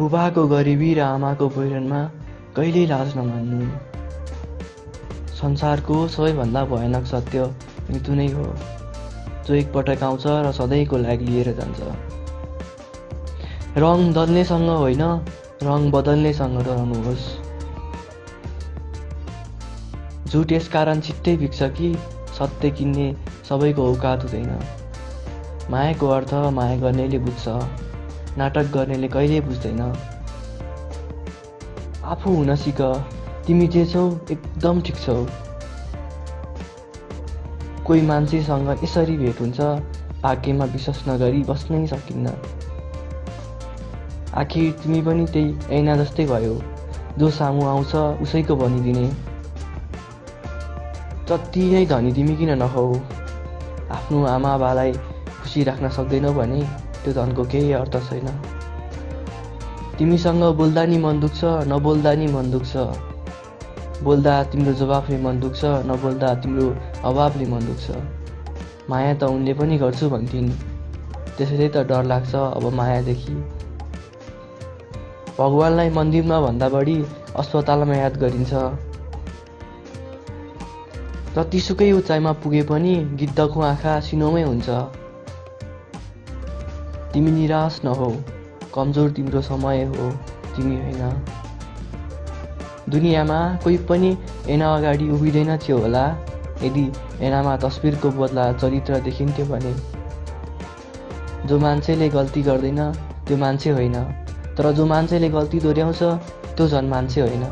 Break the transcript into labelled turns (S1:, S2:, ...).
S1: बुबाको गरिबी र आमाको पहिरनमा कहिल्यै लाज नमान्नु। संसारको सबैभन्दा भयानक सत्य मृत्यु नै हो, जो एकपटक आउँछ र सधैँको लागि लिएर जान्छ। रङ दल्नेसँग होइन, रङ बदल्नेसँग रहनुहोस्। झुट यसकारण छिट्टै बिग्छ कि सत्य किन्ने सबैको औकात हुँदैन। मायाको अर्थ माया गर्नेले बुझ्छ, नाटक गर्नेले कहिल्यै बुझ्दैन। आफू हुन सिक, तिमी जे छौ एकदम ठिक छौ। कोही मान्छेसँग यसरी भेट हुन्छ, भाग्यमा विश्वास नगरी बस्नै सकिन्न। आखिर तिमी पनि त्यही ऐना जस्तै भयो, जो सामु आउँछ उसैको भनिदिने। जति नै धनी तिमी किन नहौ, आफ्नो आमा बालाई खुसी राख्न सक्दैनौ भने त्यो धनको केही अर्थ छैन। तिमीसँग बोल्दा नि मन दुख्छ, नबोल्दा नि मन दुख्छ। बोल्दा तिम्रो जवाफले मन दुख्छ, नबोल्दा तिम्रो अभावले मन दुख्छ। माया त उनले पनि गर्छु भन्थिन्, त्यसैले त डर लाग्छ अब मायादेखि। भगवानलाई मन्दिरमा भन्दा बढी अस्पतालमा याद गरिन्छ। जतिसुकै उचाइमा पुगे पनि गिद्धको आँखा सिनोमै हुन्छ। तिमी निराश नहौ, कमजोर तिम्रो समय हो, तिमी होइन। दुनियाँमा कोही पनि ऐना अगाडि उभिँदैन थियो होला, यदि ऐनामा तस्बिरको बदला चरित्र देखिन्थ्यो भने। जो मान्छेले गल्ती गर्दैन त्यो मान्छे होइन, तर जो मान्छेले गल्ती दोहोऱ्याउँछ त्यो झन् मान्छे होइन।